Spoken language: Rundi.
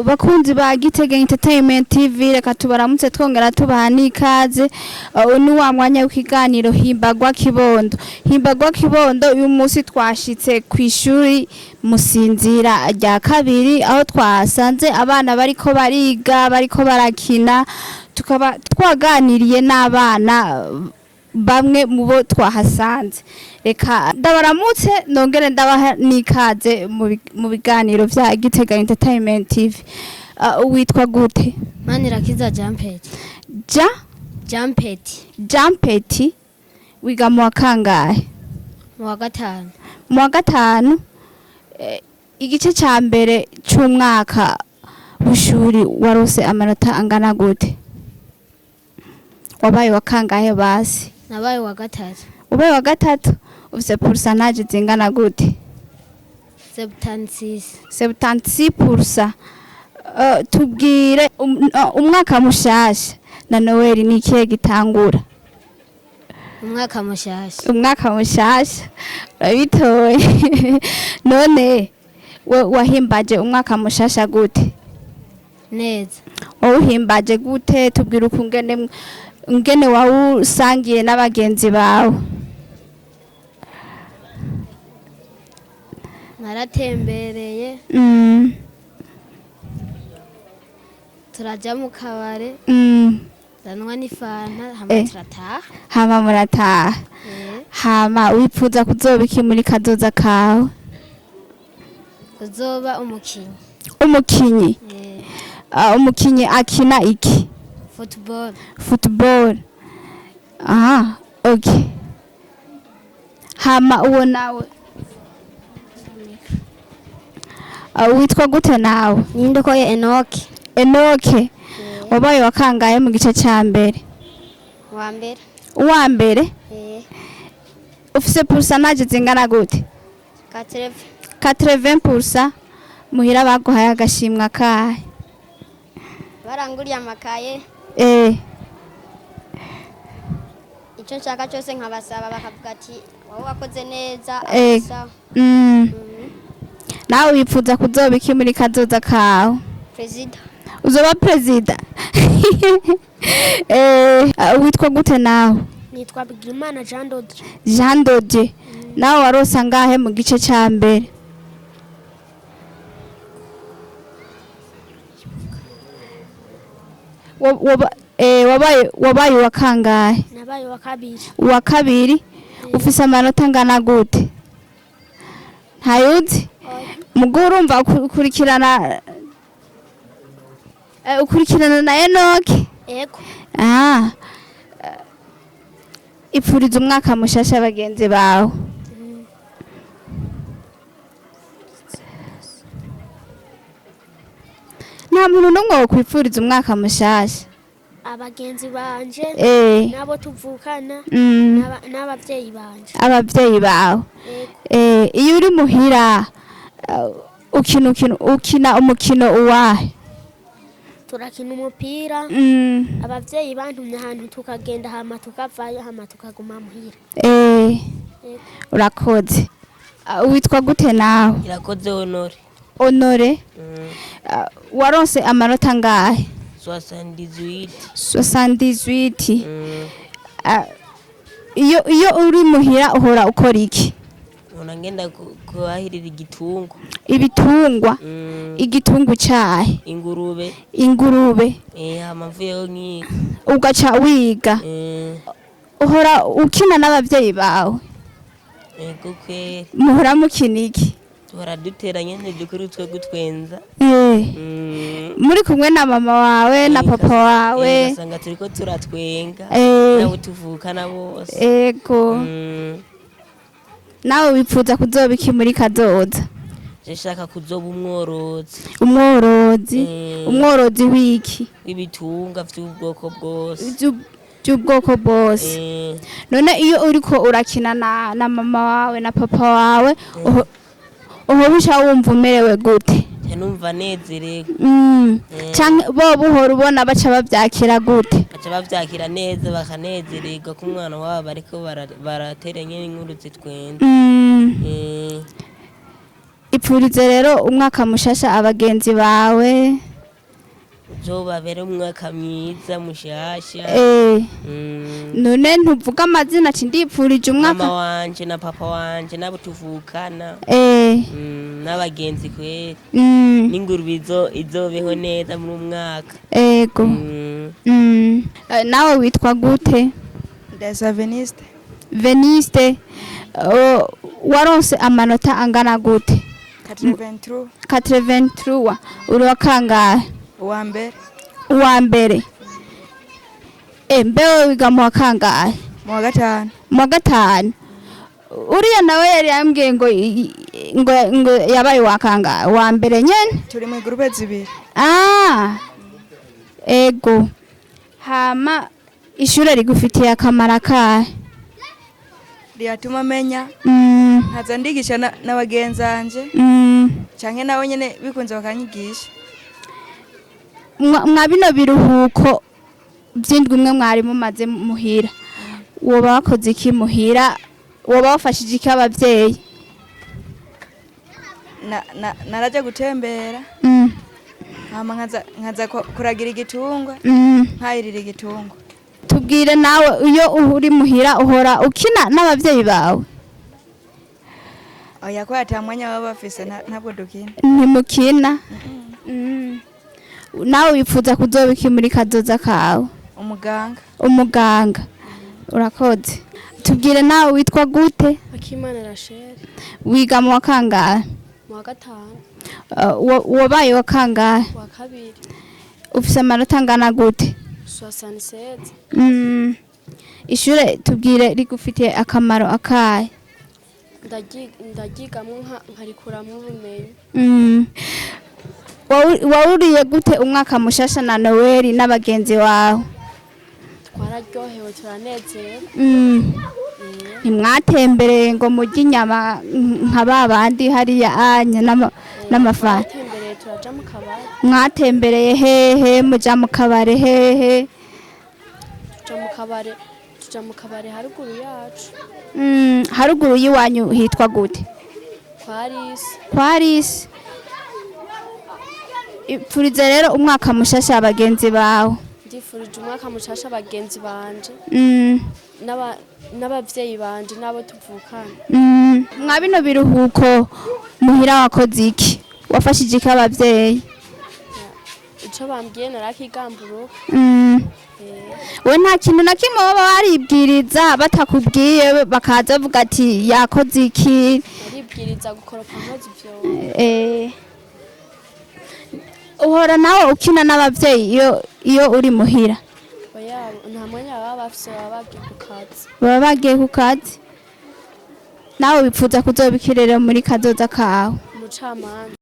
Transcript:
Bakunzi ba Gitega Entertainment TV, reka tubaramutse twongera tubaha n'ikaze. Ni wa mwanya w'ikiganiro Himbagwa Kibondo. Himbagwa Kibondo uyu munsi twashitse ku ishuri Musinzira rya kabiri, aho twasanze abana bariko bariga, bariko barakina. Tukaba twaganiriye n'abana bamwe mu bo twahasanze. Reka ndabaramutse nongere ndabaha n'ikaze mu biganiro vya Gitega Entertainment TV. Witwa gute? Manirakiza Jampeti. Ja. Jampeti. Jampeti, wiga mu wa kangahe? Mu wa gatanu. Mu wa gatanu. Igice ca mbere c'umwaka w'ishuri warose amanota angana gute? Wabaye wa kangahe basi? Nabaye wa gatatu. Ubaye wa gatatu. Ufise pourcentage zingana gute? 76. 76%. Tubwire umwaka mushasha na Noel ni ikihe gitangura? Umwaka mushasha. Umwaka mushasha, urabitoye. None we wahimbaje umwaka mushasha gute? Neza. Wawuhimbaje gute? Tubwire ukungene ngene wawusangiye n'abagenzi bawe. Naratembereye. Turaja mu kabare. Ndanywa n'ifanta hama turataha. Hama murataha. Hama wipfuza kuzoba iki muri kazoza kawe? Kuzoba umukinyi. Umukinyi? Umukinyi akina iki? Football. Football, aha, okay. Hama uwo nawe, witwa gute nawe? Nindukoye Enoki. Enoke, wabaye wakangaye mu gice ca mbere? Wa mbere. Uwa mbere. Ufise pourcentage zingana gute? Katreve. 80%. Muhira baguhaye agashimwa kahe? Baranguriye amakaye. Icyo nshaka cyose nkabasaba bakavuga ati wowe wakoze neza. Sawa. Nawe wipfuza kuzoba iki muri kazoza kawe? Perezida. Uzoba perezida. Witwa gute nawe? Nitwa Bigirimana Jean Dodre. Jean Dodie, nawe warose angahe mu gice ca mbere? Wabaye uwa kangahe? Nabaye wa kabiri. Uwa kabiri. Ufise amanota angana gute? Ntayuzi mugo urumva ukurikirana ukurikirana na Enoki? Ego. Ah. Ipfuriza umwaka mushasha bagenzi bawe. Nta muntu n'umwe wokwipfuriza umwaka mushasha? Abagenzi banje nabo tuvukana n'abavyeyi banje. Abavyeyi bawe. Ego. Iyo uri muhira, ukina umukino uwahe? Turakina umupira. Abavyeyi bantumye ahantu tukagenda hama tukavayo hama tukaguma muhira. Ego. Urakoze. Witwa gute nawe? Irakoze Honore. Honore. Waronse amanota angahe? 78. 78. Iyo uri muhira uhora ukora iki? Nkora ngenda kuhahirira igitungwa. Ibitungwa? Igitungu cahe? Ingurube. Ingurube. Hama mvuyeho nkiga. Ugaca wiga. Uhora ukina n'abavyeyi bawe? Ego kweri. Muhora mukina iki? Duhora dutera nyene dukora utwe gutwenza. Muri kumwe na mama wawe na papa wawe? Ugasanga turiko turatwenga. Nabo tuvukana bose. Ego. Nawe wipfuza kuzoba iki muri kazoza? Je nshaka kuzoba umworozi. Umworozi? Umworozi w'iki? W'ibitunga vy'ubwoko bwose. By'ubwoko bwose. None iyo uriko urakina na mama wawe na papa wawe, uhora uca wumva umerewe gute? Nca numva nezerewe. Canke bo buhora ubona baca bavyakira gute? Baca bavyakira neza bakanezererwa ko umwana wabo bariko baratera nyene inkuru zitwenza. Ipfurize rero umwaka mushasha abagenzi bawe. Uzobabere umwaka mwiza mushasha. None ntuvuga amazina ati ndipfurije umwaka. Mama wanje na papa wanje nabo tuvukana. N'abagenzi kweri. N'ingurube izobeho neza muri umwaka. Ego. Nawe witwa gute? Ndasa Veniste. Veniste, waronse amanota angana gute? 83. 83. Uri wa kangahe? Uwa mbere. Uwa mbere. Mbewe wiga mu wa kangahe? Mu wa gatanu. Mu wa gatanu. Uriya nawe yari yambwiye ngo ngo yabaye uwa kangahe? Uwa mbere nyene? Turi mu groupe zibiri. Ego. Hama ishure rigufitiye akamaro akahe? Riratuma menya nkaza ndigisha na bagenzi banje canke nabo nyene bikunze bakanyigisha. Mwa bino biruhuko by'indwi imwe mwari mumaze muhira, woba wakoze iki muhira? Woba wafashije iki abavyeyi? Naraja gutembera. Hama nkaza kuragira igitungwa. Nkayirira igitungwa. Tubwire nawe, iyo uri muhira uhora ukina n'abavyeyi bawe? Oya, ko ata mwanya baba bafise, ntabwo dukina. Ntimukina. Nawe wifuza kuzoba iki muri kazoza kawe? Umuganga. Umuganga. Urakoze. Tubwire nawe witwa gute? Akimana Rachel. Wiga mu wa kangahe? Mu wa gatanu. Wabaye wa kangahe? Wa kabiri. Ufise amanota angana gute? 76. Ishure tubwire rigufitiye akamaro akahe? Ndagyigamwo nkarikuramwo ubumenyi. Wawuriye gute umwaka mushasha na Noel n'abagenzi bawe? Twararyohewe, turanezerwa. Ntimwatembereye ngo murye inyama nka ba bandi hariya anya n'amafanta? Twatembereye, turaja mu kabare. Mwatembereye hehe? Muja mu kabare hehe? Tuja mu kabare haruguru yacu. Haruguru y'iwanyu hitwa gute? Kwa Risi. Kwa Risi. Ipfurize rero umwaka mushasha abagenzi bawe. Ndifurije umwaka mushasha abagenzi banje n'abavyeyi banje n'abo tuvukana. Mwa bino biruhuko muhira wakoze iki? Wafashije iki abavyeyi? Ico bambwiye narakigamburuka. We nta kintu na kimwe baba baribwiriza batakubwiye, bakaza bavuga ati yakoze iki? Naribwiriza gukoropa nkoze ivyo. Uhora nawe ukina n'abavyeyi iyo uri muhira? Oya, nta mwanya baba bafise, baba bagiye ku kazi. Baba bagiye ku kazi. Nawe wipfuza kuzoba ikirere muri kazoza kawe? Umucamanza.